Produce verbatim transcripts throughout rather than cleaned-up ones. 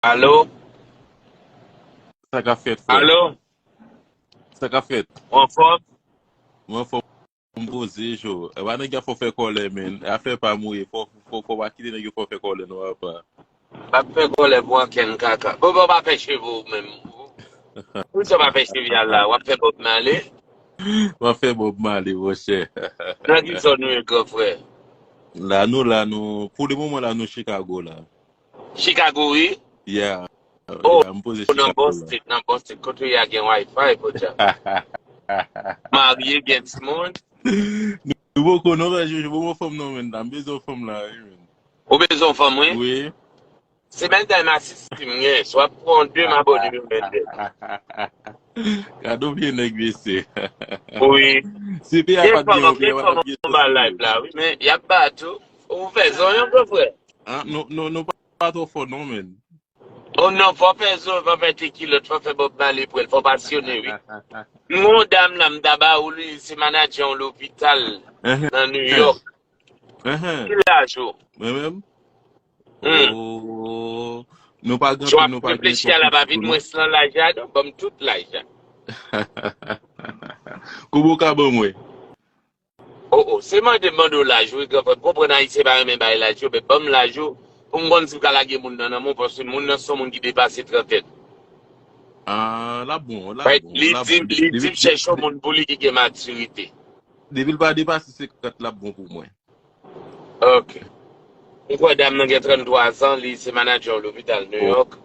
Alo? Sa k ap fèt, frè? Alo? Sa k ap fèt? Ou anfòm? Mwen anfòm, m poze, jo. E pa nèg la fò fè kòlè, men. Afè pa m ou ye. Fò, fò, fò pa kite nèg yo fè w fè kòlè, non, papa. Pa fè kòlè pou ankenn kaka. Bon, bon, pa fè cheve ou menm. Pou sa pa fè cheve a la, w ap fè Bob Marley? M ap fè Bob Marley, monchè. Nan ki zòn ou ye, gran frè? La, nou la, nou, pou le moman la, nou Chicago la. Chicago, wi? Yeah. Oh, Yeah, m poze nan Chicago la. Boston, nan Boston, kote w ye a gen Wi-Fi, podyab. Marye, gen timoun. Nou poko non, men Jojo, bon, mwen fanm non, men, m bezwen fanm la, wi, men. Ou bezwen fanm, wi? Wi. Se menm tay masisi m gen, so ap pran de m abòne yo, men. Gade yon vye nèg, mesye. Wi. Si peyi a Gen pa t gen fanm, yo, peyi gen a pa fanm t ap gen anba sos, live la, wi, men y ap ba tou. Ou fè zonyon, gran frè. Ah, nou, nou, nou pa twò fò non, men. Oh non, fò fè zonyon, fò fè te kilòt, fò fè Bob Marley pou l, fò pasyone, wi. M gon dam la, m ta ba ou li, se manadjè yon lopital nan New York. Ahan. Ki laj ou? Mwen menm? Hmm. Oh, nou pa gen Jan w anpil, ap nou pa gen reflechi a twòp la, pa anpil vin non. Mwens lan laj la, non. Ban m tout laj la. Kòman w ka ban mwen? Oh, oh, se mande m mande w laj, wi, gran frè. M konprann Ayisyen pa renmen bay laj yo, men ban m laj ou. Pou m konn si m ka lage moun nan nan men w, paske moun nan se yon moun ki depase trantèn. Ah, l ap bon, l ap Right? bon, Li l ap di, bon. li di Depi, m chèche yon moun pou li ki gen matirite. Depi l pa depase senkant, l ap bon pou mwen. Ok. M kwè dam nan gen tranntwa zan, li se manadjè yon lopital New York.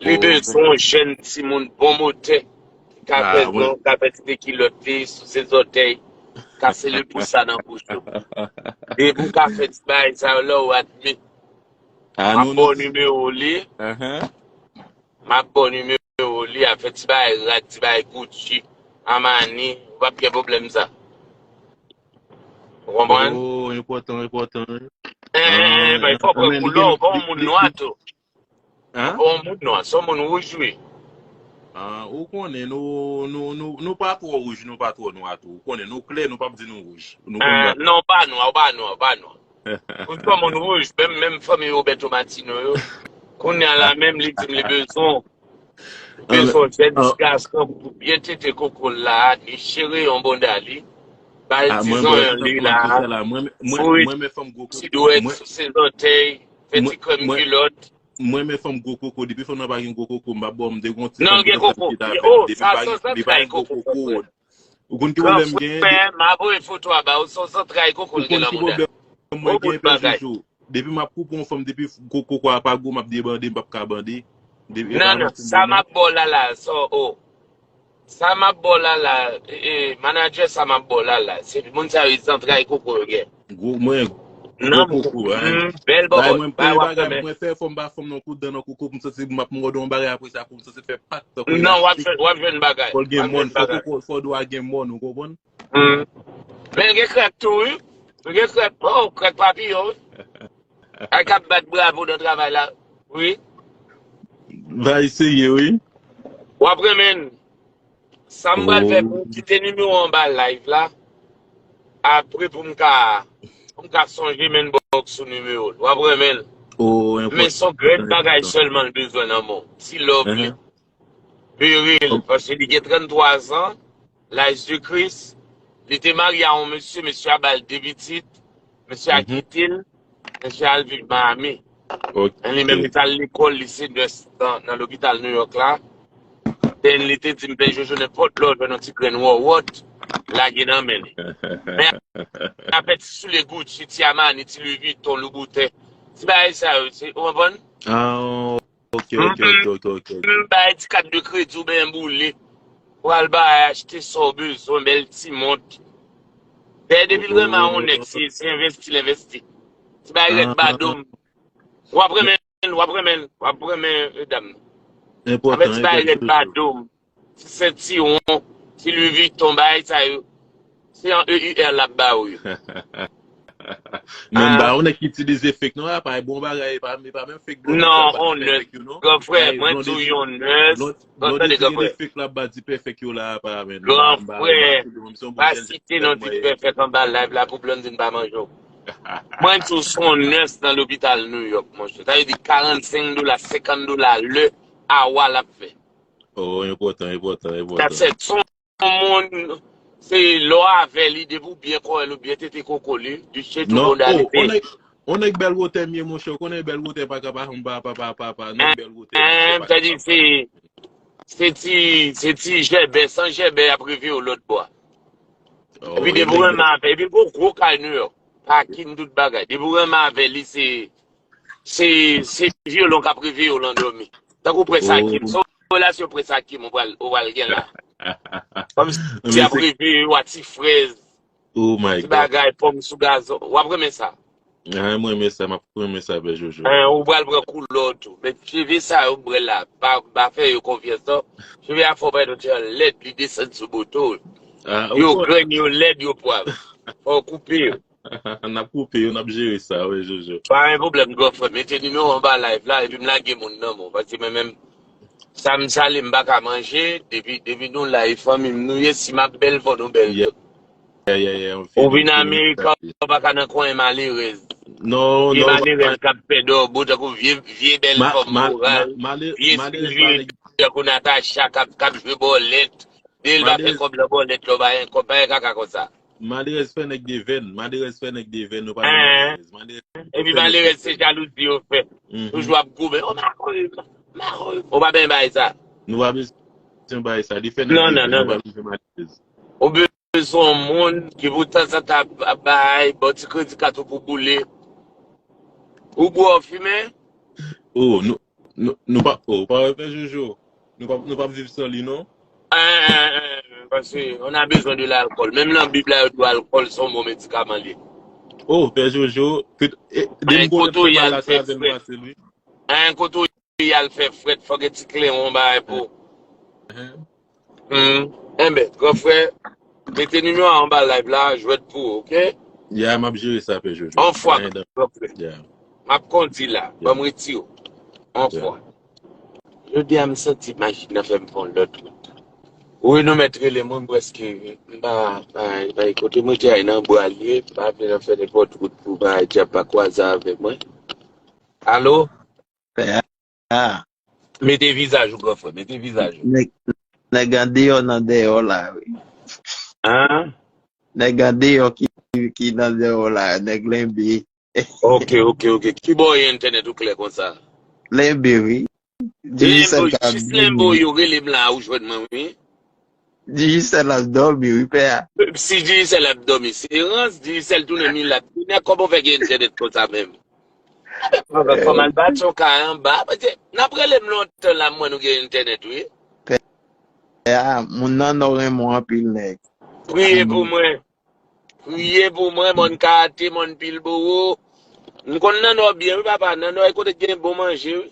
Li bezwen yon jèn timoun bon motè, ki ka fè zon, ki ka fè ti kilòt li, souse zòtèy, kase le pousa nan bouch ou. Depi w ka fè ti bagay sa yo, lè w admit. M ap ba w nimewo li. M ap ba w nimewo li, a fè ti bagay rad, ti bagay Gucci, Armani, ou p ap gen pwoblèm sa. Ou konprann? Oh, enpòtan, enpòtan. Eh, bay fò pran koulè, ou pa yon moun nwa tou. Hein? Ou pa yon moun nwa, se yon moun wouj, wi. Ah, ou konnen, nou, nou, nou, nou pa twò wouj, nou pa twò nwa tou. Ou konnen, nou klè, nou p ap di nou wouj. Nou konn Eh, bagay. Non, ou pa nwa, ou pa nwa, ou pa nwa. Ou se yon moun wouj, menm, menm fanmi Roberto Martino yo. Kounye a la menm, li di m li bezwen, li bezwen yon jèn ti gason pou byen tete koko l la, li chere yon bonda li, ba l ti zonyon li la, fri ti dwèt, souse zòtèy, fè ti krèm kilòt. Mwen, men fanm gwo koko, depi fanm nan pa gen gwo koko, m pa bon, m te gon ti fanm ki te fè pitit avè m. Depi li pa gen gwo koko, ou konn ki pwoblèm m gen? M ap voye foto a ba ou, se yon zantray koko l gen nan mouda. Ou konn ki pwoblèm mwen gen, pè Jojo? Depi m ap koupe yon fanm, depi koko a pa gwo, m ap debande, m p ap ka bande. Depi e pa Non, non, sa m ap ba w la la, sa, oh. Sa m ap ba w la la, e, e, manadjè, sa m ap ba w la la, se moun sa yo, zantray koko yo gen. Gwo, mwen, gwo koko, hein. Bèl bòbòt, bay w ap renmen. Mwen fè fò m ba fanm nan kout dan nan koko pou m santi m ap mòde yon bagay apre sa pou m santi l fè pak tankou Non, w ap jwenn, w ap jwenn bagay. Fò l gen mòn, fò koko, fò do a gen mòn, ou konprann? Men l gen krèk tou, wi. L gen krèk, oh, krèk papiyon, wi. Ay k ap bat bravo nan travay la, wi. Va eseye, wi. W ap renmen l. Sa m pral fè pou m kite nimewo anba live la. Apre pou m ka, pou m ka sonje m inbox sou nimewo l. W ap renmen l. Men se yon grenn bagay sèlman l bezwen nan men w. Ti love li. Bere l, paske li gen tranntwa zan, laj de Kris. Li te marye a yon mesye, mesye a ba l de pitit, mesye a kite l, mesye a al viv Miami. Men li menm li t al lekòl, li se nès nan, nan lopital New York la. Then li te di m, pè Jojo, nenpòt lè w jwenn yon ti grenn wòwòt, lage nan men li. Men afè ti soulye Gucci, ti Armani, ti Louis Vuitton, Louboutin, ti bagay sa yo, ou konprann? Ah, ok, ok, ok, ok, ok. M bay ti kat de kredi oubyen boule. Ou al bay, achte sa w bezwen, bèl ti mont. Dèyè depi l renmen a yon nèg, se, se envesti l envesti. Ti bay rèd ba do m. W ap renmen, w ap renmen, w ap renmen medam nan. Avè ti bay rèd ba do m. Ti sentiwon, ti Louis Vuitton, bagay sa yo. Se yon E U R l ap ba ou yo. Men m pa yon nèg ki itilize fake non, apa e bon bagay, e pa, e pa menm fake Blondedy k ap ba Dipèfèk yo non. Gran frè, mwen di w yon nèg. Blondedy gen de fake l ap ba Dipèfèk yo la, apa men. Gran frè, pa site non Dipèfèk anba live la pou Blondedy pa manje w. Mwen di w se yon nèse nan lopital New York, monchè. Sa vle di karannsenk dola, senkant dola lè, awa l ap fè. Oh, enpòtan, enpòtan, That's enpòtan. it. Se yon moun, se lè w avè li, depi w byen kòrèl ou byen tete koko li, li se tou Non, moun ale oh, on peye. nèg, on nèg Bèl Wotè m ye, monchè. Ou konnen Bèl Wotè pa ka pa, pa, pa, pa, pa, pa, non, Bèl Wotè, monchè, Hein, pa sa ka di pa. se, se ti, se ti jèbè, san jèbè, y ap reveye w lòt bò. Oh, Epi depi w enben, renmen avè, epi l gen yon gwo kay New York. Pakin tout bagay. Depi w renmen avè li, se, se, se vyolon k ap reveye w lan dòmi. Tankou Prens Akim. oh, Se yon relasyon Prens Akim ou pral, ou pral gen la. Kòm si men ap se, reveye w a ti frèz, oh my ti God. Bagay, pòm sou gazon. W ap renmen sa. Ah, mwen renmen sa, m ap renmen sa, Pè Jojo. Hein, ou pral pran koulè w tou. Men cheve sa yo m wè la, pa, pa fè yo konfyans non. Cheve a fò pa yon ti jan lèd, li desann sou boto. Ah, Yo oh, grenn, yo lèd, yo pwav. Fò w koupe yo. n ap koupe yo, n ap jere sa, wi, Jojo. Pa gen pwoblèm, gran frè. Mete nimewo anba live la, epi m lage moun nan men w. Paske mwen menm, sa m sale, m pa ka manje. Depi, depi nou la, e fanmi m nou ye, si m ap bèl, fò nou bèl Yeah, tou. yeah, yeah, yeah, m Ou fini, vin m fini. Amerika, ou pa ka nan kwen malere. Non, Vye non, pa, malere pa, k ap fè dòbo tankou vye, vye bèl ma, fanm ma, ma, moral, male, vye malerèz pa sijè nèg, tankou Natacha k ap, k ap jwe bòlèt. Depi l pa fè malerèz, kòb nan bòlèt la, w pa gen kòb, pa gen kaka konsa. Malerèz fè nèg de venn, malerèz fè nèg de venn, nou pa gen Hein? malerèz. Malerèz Epi fè nèg de malerèz se venn. jalouzi yo fè. Mhm. Toujou ap goumen. Oh, mari m, mari m. Ou pa benyen bay sa. Nou pa bezwen bay sa. Li fè nèg Non, de non, venn, non, nou pa non. bezwen malerèz. Ou bezwen yon moun ki pou tanzantan ap, ap bay, ba w ti kredi kat ou pou boule. Ou bwè, w fimen? Oh, nou, nou, nou pa, oh, pa wè Pè Jojo. Nou pa, nou pa viv san li, non? Hein, hein, hein, paske on a besoin de l'alcool. Menm lan Bib la, yo di w alkòl se yon bon medikaman li ye. Oh, Pè Jojo, pèt, e, de m Hein, konnen kote w fè ye mal al la fè travè m frèt. pase, wi. Hein, kote w ye al fè frèt, fòk gen ti klewon bagay pou. Hein? Hmm. Enben, gran frè, mete nimewo a anba live la, jwèt pou ou, oke? Ya, m ap jere sa, Pè Jojo. On fwa, Pa gen dan-, gran frè. ya, M ap kondi la, ya, ban m retire w. On ya. fwa. Jodi a, m santi machin nan fè m fè yon lòt wout. Wi, nou mèt rele mwen, m prèske, m pa, pa, pa, kote mwen te ay nan bwa l ye, m pa vle nan fè nenpòt wout pou bagay dyab pa kwaze avè mwen. Alo? Pè a. Mete vizaj ou, gran frè, mete vizaj ou. Nèg, nèg andeyò nan dèyò la, wi. Hein? Nèg andeyò ki, ki nan dèyò la, nèg lenbe. Ok, ok, ok. Ki bò w ye entènèt ou klè konsa? Lenbe, wi. Digicel Lembo, ka jis dòmi, Lembo wi. Yo rele m la, ou jwenn mwen, wi. Digicel ap dòmi, wi, pè a. Si Digicel ap dòmi, se rans, Digicel tounen milat. Kounye a, kòman w fè gen entènèt konsa menm? Fò m al bati yon kay anba. Paske n ap rele m lontan la, m wè nou gen entènèt, wi. Pè a, moun nan nò renmen w anpil, nèg. Priye pou mwen. Priye pou mwen, mòn Kayate, mòn Pilbowo. M konn nan nò byen, wi, papa. Nan nò, e kote k gen bon manje, wi.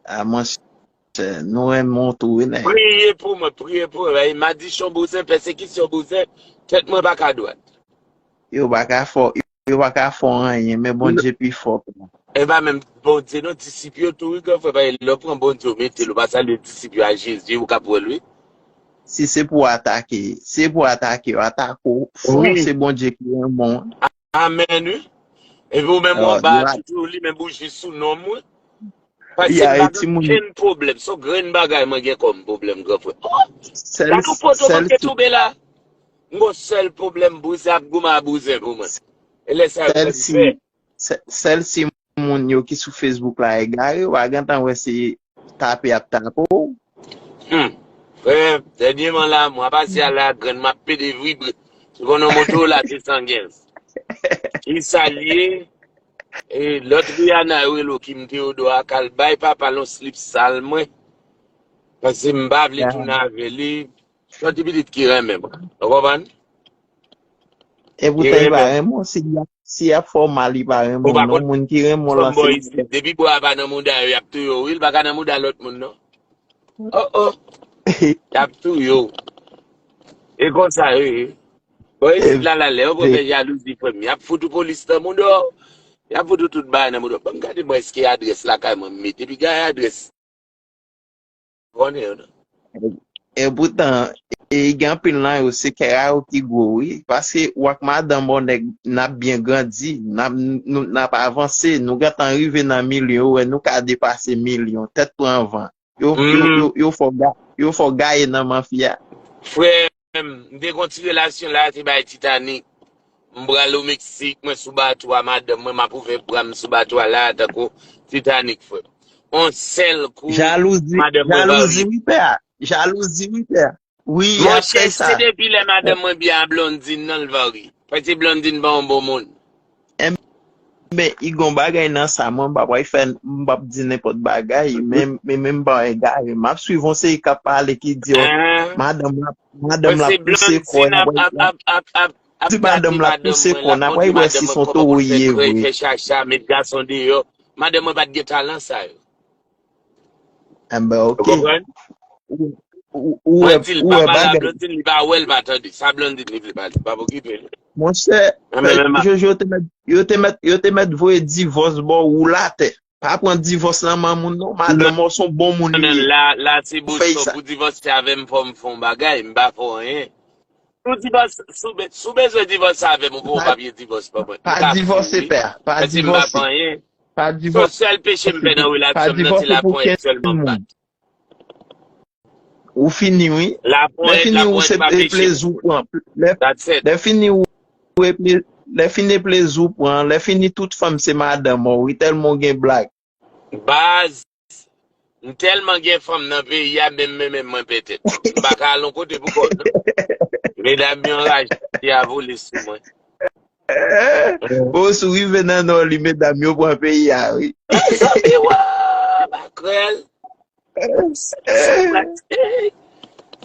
A, monchè, nou renmen w tou, wi, nèg. Priye pou mwen, priye pou mwen. Bay madichon bouzen, pèsekisyon bouzen, tèt mwen pa ka dwat. Yo pa ka fè w, yo pa ka fè w anyen, men Bondye pi fò, pè a. E pa menm Bondye, non, disip yo tou, wi, gran frè, paske lè w pran Bondye, w mete l, ou pa salye disip yo a Jezi, ou ka pran l, wi. Si se pou atake, si se pou atake, yo atake w. Fò Wi. Se Bondye ki renmen w. Amèn, wi. Epi ou menm, ou Yo, anba yo a- toujou, li menm bouji sou non m, wi. Paske Ya, m pa e timoun. Gen pwoblèm, se yon grenn bagay mwen gen kòm pwoblèm, gran frè. Oh, Sèl, gade yon foto sèl mwen te si, twouve la. M gon sèl pwoblèm, bouzen ap goumen a bouzen pou mwen. E lè sa yo sèl konn si, fè. sè- sèl si moun yo ki sou Facebook la egare, w a gentan wè se tape y ap tape w. Hmm. Frè, dènyèman la, mwa pase a la, grenn m ap pede vibre. Se konn yon moto la desangen. Ki salye, e, lòt Rihanna yo rele w Kim Theodore a, k al bay papa l yon slip sal mwen. Paske m pa vle tounen avè li. Yon ti pitit ki renmen mwen. Ou konprann? E poutan li pa renmen w, si y ap, si y ap fè w mal, li pa renmen w, non. Moun ki renmen w lan se. Depi bwa pa nan mouda yo, y ap touye w, wi. L pa ka nan mouda lòt moun, non. Oh, oh. Y ap touye w. E konsa, wi. Bon, isit la, la, lè yo pran fè jalouzi, frè m, y ap fout ou polis nan mouda w. Y ap fout ou tout bagay nan mouda w. Ban m gade, bon, èske adrès lakay mwen m mete? Epi gade adrès. Konnen yo, non. E poutan, e gen anpil nan yo, se kè a yo ki gwo, wi. Paske w ak madanm ou, nèg, n ap byen grandi, n ap, nou, n ap avanse, nou gentan rive nan milyon, ou wè, nou ka depase milyon, tèt pran van. Yo, yo, yo, yo fè w ga-, yo fè w gaye nan men fi a. Frè m, m te gon ti relasyon la, te bay Titanic. M pral o Meksik, mwen sou bato a, madanm mwen, m ap ouvè bra m sou bato a la, tankou Titanic, frè m. On sèl kou, jalouzi, madanm mwen jalouzi, wi, pè a. Jalouzi, wi, pè a. Wi, y ap fè sa. Monchè, se depi lè madanm mwen byen a Blondine nan l varye. Paske Blondine pa yon bon moun. Enben, i gon bagay nan sa, mwen, m p ap fè, m p ap di nenpòt bagay, men, men, men m pa egare. M ap swiv yon seri k ap pale ki di, oh, madanm la, madanm la pouse kò, n ap, ap, ap, ap, ap, ap, di madanm la pouse kò, n ap wè si son towo ye vre. Fè chacha, met gason deyò. Madanm mwen pa t gen talan sa yo. Enben, ok. Ou konprann? Ou, ou, ou wè, mwen di l, ou wè papa la bagay. Blondine, li pa wè, l pa tande. Sa Blondine li vle pale, pa okipe l. Monchè, Jojo, yo te mèt, yo te mèt, yo te mèt voye divòs ba w, woule atè. Pa pran divòs nan men moun, non. Madanm ou se yon bon moun li ye. La, la, se Boston pou divòse avè m, fò m fè yon bagay, m pa fè anyen. Si w divòs, si w be-, si w bezwen divòs avè m, ou voye yon papye divòs ban mwen. Pa divòse, pè a. Pa divòse. Pa divòse. Sèl peche m fè nan relasyon m nan, se laponyèt sèlman m bat. Ou fini, wi. Lè fini, ou se plezi ou pran. Lè, lè fini, ou e ple-, lè fini, plezi ou pran. Lè fini, tout fanm se madanm ou, wi, tèlman w gen blag. Baz, m tèlman gen fanm nan peyi a, menm, menm, menm mwen pètèt. M pa ka al yon kote pou kò m, non. Medam yo anraje a vole sou mwen. Bon, si w rive nan nò li, medam yo pran peyi a, wi. Mezanmi, wa, makrèl.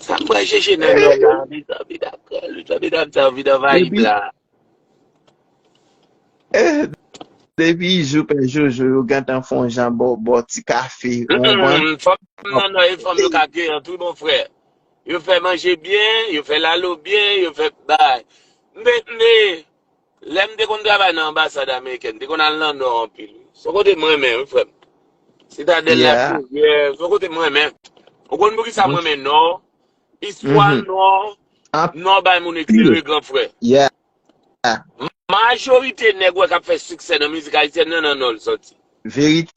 Sa m pral chèche nan nò la, mezanmi, makrèl, mezanmi, medam sa yo vin anvayi m la. Depi jou pè Jojo, yo gentan fè yon jan bò, bò ti kafe, ou konprann? Fanm nan nò e fanm yo ka keyan tou, mon frè. Yo fè manje byen, yo fè lalo byen, yo fè bay. M te, m te, lè m te konn travay nan anbasad amerikèn, m te konn al nan nò anpil. Se yon kote m renmen, wi, frè m. Sitadèl Laferyè, se yon kote m renmen. Ou konn poukisa m renmen nò? Istwa nò, nò bay moun eklere, gran frè. Majorite nèg wè k ap fè siksè nan mizik ayisyèn nan, nan nò l sòti. Verite.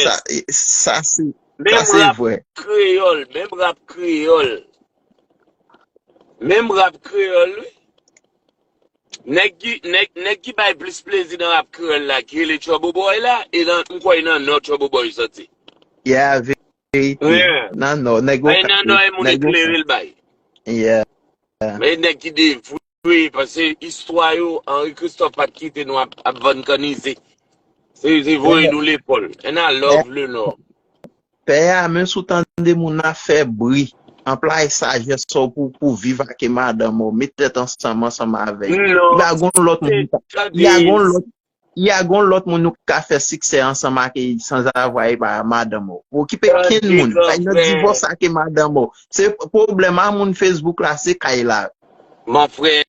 Sa, sa se, sa se vre. Menm rap kreyòl, menm rap kreyòl. Menm rap kreyòl, wi. Nèg ki, nèg, nèg ki bay plis plezi nan rap kreyòl la, ki rele Trouble Boy la, e nan, m kwè e nan nò Trouble Boy sòti. Yeah, verite. Nan nò, nèg yo nan nò e moun eklere l bay. Yeah. Men nèg ki devwe, paske istwa yo, Henri Christophe pa t kite nou ap, ap vann kannize. Se, se voye nou lekòl. And I love le Nord. Pè a, menm si w tande moun ap fè bri, anplwaye sajès ou pou, pou viv ak madanm ou, met tèt ansanm, ansanm avè l. Li pa gon lòt moun, li pa gon lòt, li pa gon lòt moun ou ka fè siksè ansanm ak sanzavwa e pa madanm ou. Okipe kenn moun. Fè nan divòs ak madanm ou. Se pwoblèm a moun Facebook la, se kay la. Mon frè,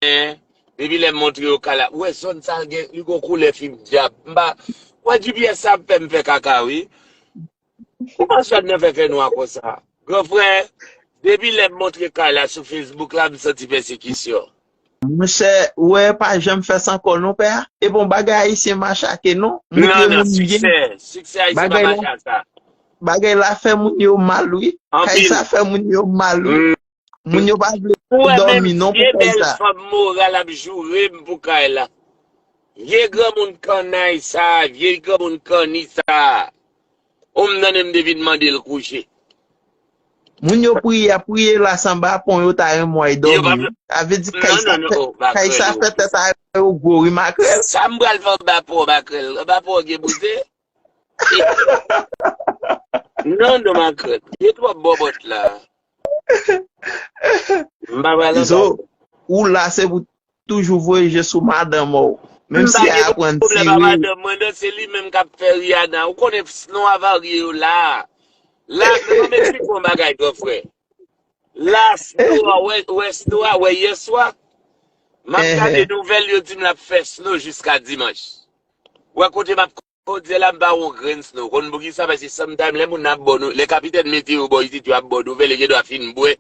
depi lè m montre yo kay la, ou wè zòn sa gen, li gon koulè fim dyab. M pa, wè G P S sa ap fè m fè kaka, wi. Kouman zòn nan fè fè nwa konsa? Gran frè, depi lè m montre kay la sou Facebook la, m santi pèsekisyon. Monchè, ou wè, pa janm fè sa ankò non, pè a. E bon, bagay ayisyen mache ak, non. Montre moun byen. Siksè, siksè ayisyen pa mache ak sa. Bagay la fè moun yo mal, wi. Kay sa fè moun yo mal, wi. Moun yo pa vle dòmi non pou kay sa. Vye bèl fanm moral ap joure m pou kay la. Vye granmoun kannay sa, vye granmoun kanni sa. Ou m tande m te vin mande l kouche. Moun yo priye, ap priye la sanba pon yo ta renmen w dòmi. Sa vle di kay sa fè, kay sa fè tèt a yo gwo, wi, makrèl. Sa m pral fè anba pon, makrèl? Anba pon gen bouzen? Non, non, makrèl. Gen twòp bòbòt la. M pa pral anba. Izo, ou la se pou toujou voye je sou madanm ou. Menm si a aprann tire. M pa gen pwoblèm ak madanm mwen, non, se li menm k ap fè Rihanna. Ou konnen snow a varye yo la. La, men mwen m eksplike yon bagay, gran frè. La, snow a, wè, wè snow a, wè yèswa. M ap gade nouvèl, yo di m l ap fè snow jiska dimanch. Wè kote m ap Kodyè la m pa wè yon grenn snow. Konn poukisa? Paske sometime lè moun ap ba w nou, lè kapitèn meteo ba w isit yo ap ba w nouvèl, yo gen dwa fin bwè.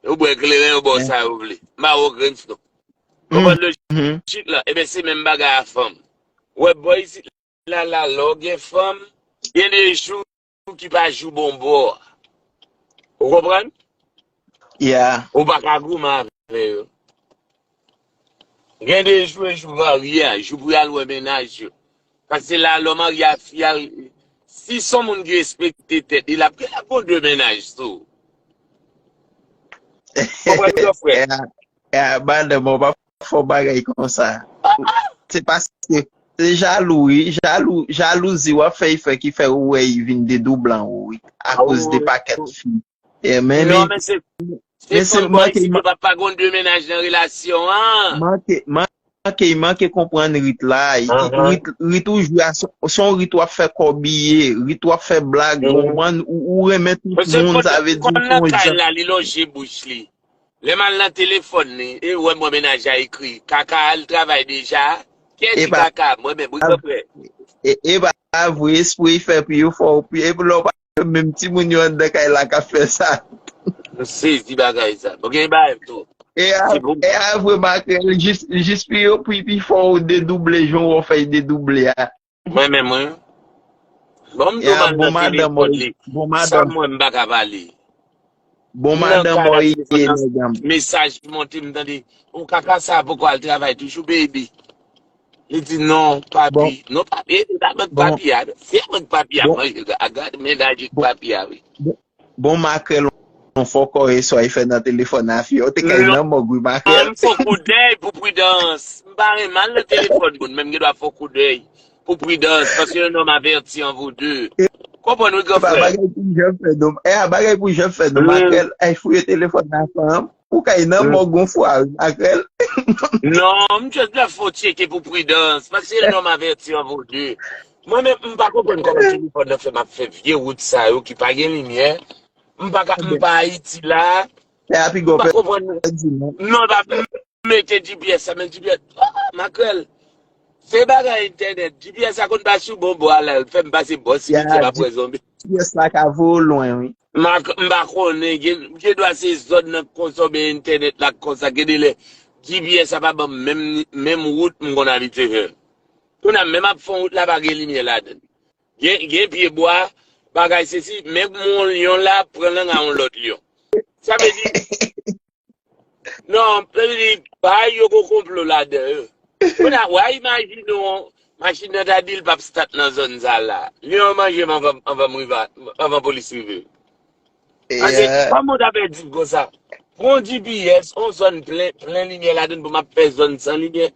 Yo bwè kleren, yo ba w sa yo vle. M pa wè okenn sou. Konprann lojik lan? Ebyen, se menm bagay a fanm. Ou wè bò isit la, la, lè w gen fanm, gen de jou ki pa jou bon bò a. Ou konprann? Ou pa ka goumen avè yo. Gen de jou e jou varye a, jou pou y al wè mennaj yo. Paske la, lè w marye a fi a, si s on moun ki respekte tèt li, l ap gen, l ap gon de mennaj sou ou. Konprann, gran frè? E a, e a, madanm, ou pa fè yon bagay konsa. Se paske se jalou, wi. Jalou, jalouzi w ap fè, fè ki fè ou wè li vin dedoublan ou, wi. Akoz de pakèt fi. E, men, non, men se, se men se fanm bò manke, isit yo pa, pa gon de mennaj nan relasyon an. Manke, manke, manke konprann rit la. Rit, rit ou jwe a, se, se yon rit w ap fè kòb ye, rit w ap fè blag, ou konprann, ou, ou renmen tout moun, sa vle di ou se yon jan. Li lonje bouch li. Lè m al nan telefòn li, e wè mwen mennaj la ekri, Kaka al travay deja. Kè di Kaka, mwen menm, wi, konprann. E, e pa vre, espre fè pi yo fò, pi, e lè w pa menm timoun yo anndan kay la k ap fè sa. M sezi bagay sa. Bon, gen bagay tou. E a, e a vre, makrèl, jis, jis pi yo, pi, pi fò ou dedouble, jan w fè dedouble a. Mwen menm, wi. Bon, m tou mal nan telefòn li. Sa m wè m pa ka pale. Bon madanm mwen ye, nèg an. Mesaj ki monte, m tande, ou Kaka sa poko al travay toujou, baby. Li di, non, papi. Non, papi, e pa bank papi a. Se bank papi a manje, gade mennaj papi a, wi. Bon, makrèl, yon fò kò e swa e fè nan telefòn a fi, ou te kay nan mòg, wi, makrèl. M fè yon koudèy pou pridans. M pa renmen al nan telefòn moun, men m gen dwa fè yon koudèy pou pridans, parce qu'un homme averti en vaut deux. Konprann, wi, gran frè. Bagay pou jan fè non. E a bagay pou jan fè non, makrèl. Ay, fouye telefòn nan fanm. Ou kay nan mòg yon fwa, wi, makrèl. Non, m just la fò tcheke pou pridans, paske yon nonm avèti an vo de. Mwen menm, m pa konprann kòman telefòn nan fè m ap fè vye wout sa yo ki pa gen limyè. M pa ka, m pa Ayiti la. M pa konprann. Non, pa mete G P S la, men G P S, oh, makrèl. Se bagay entènèt. G P S la konn pase sou bon bò a la, l fè m pase bò simitye m ap wè zonbi. G P S la ka voye w lwen, wi. M pa, m pa konnen, gen, gen dwa se zòn nan k konsa oubyen entènèt la k konsa, gen de lè G P S la pa ban m menm, menm wout m konn abitye fè. Kounye a menm ap fè yon wout la pa gen limyè ladan l. Gen, gen pyebwa, bagay sesi, men yon lyon la pran lang a yon lòt lyon. Sa vle di, non, sa vle di, bagay yo gon konplo ladan yo. Kounye a, w a imajine w, machin nan ta di l p ap stat nan zòn sa la. Lyon an manje m anvan, anvan m rive, anvan polis rive. Paske, kòman w ta fè di m konsa? Pran G P S, yon zòn plen, plen limyè ladan l pou m ap fè zòn san limyè.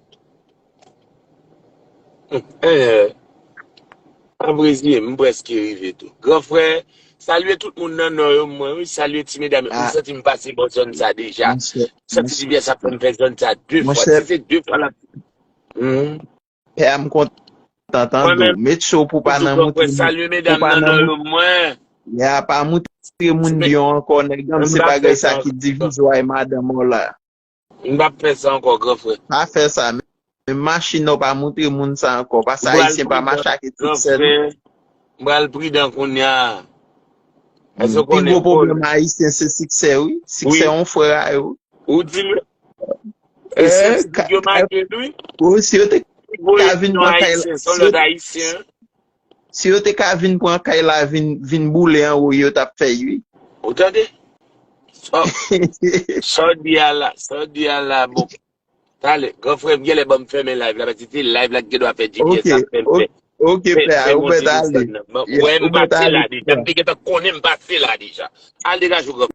Apresye, m prèske rive tou. Gran frè, salye tout moun nan Nò yo mwen, wi, salye ti medam yo. M santi m pase bò zòn sa deja. M santi G P S ap fè m fè zòn sa de fwa. Si se de fwa l ap. Pè a, m kontan tande w. Met cho pou pa nan moutre moun. Salye medam nan Nò yo mwen. Ya, pa moutre moun yo ankò, nèg an, se bagay sa ki divize w ak madanm ou la. M p ap fè sa ankò, gran frè. Pa fè sa, men, men machin nan, pa moutre moun sa ankò, paske Ayisyen pa mache ak etiksèn. M pral pridan kounye a. Pi gwo pwoblèm Ayisyen se siksè, wi. Siksè yon frè a yo. Ou di m, e se yo make l, wi. Si yo te ka vin pran kay la, si yo te ka vin pran kay la, vin, vin boule anwo, yo t ap fè l, wi. Ou tande? Sa, sa w di a la, sa w di a la, bon. Talè, gran frè m genlè ban m fèmen live la, paske se live la ki gen dwa fè G P S ap fè m fè. Ok, pè a, ou mèt ale. Wè, m pase la deja, m te gentan konnen m pase la deja. Al degaje w, gran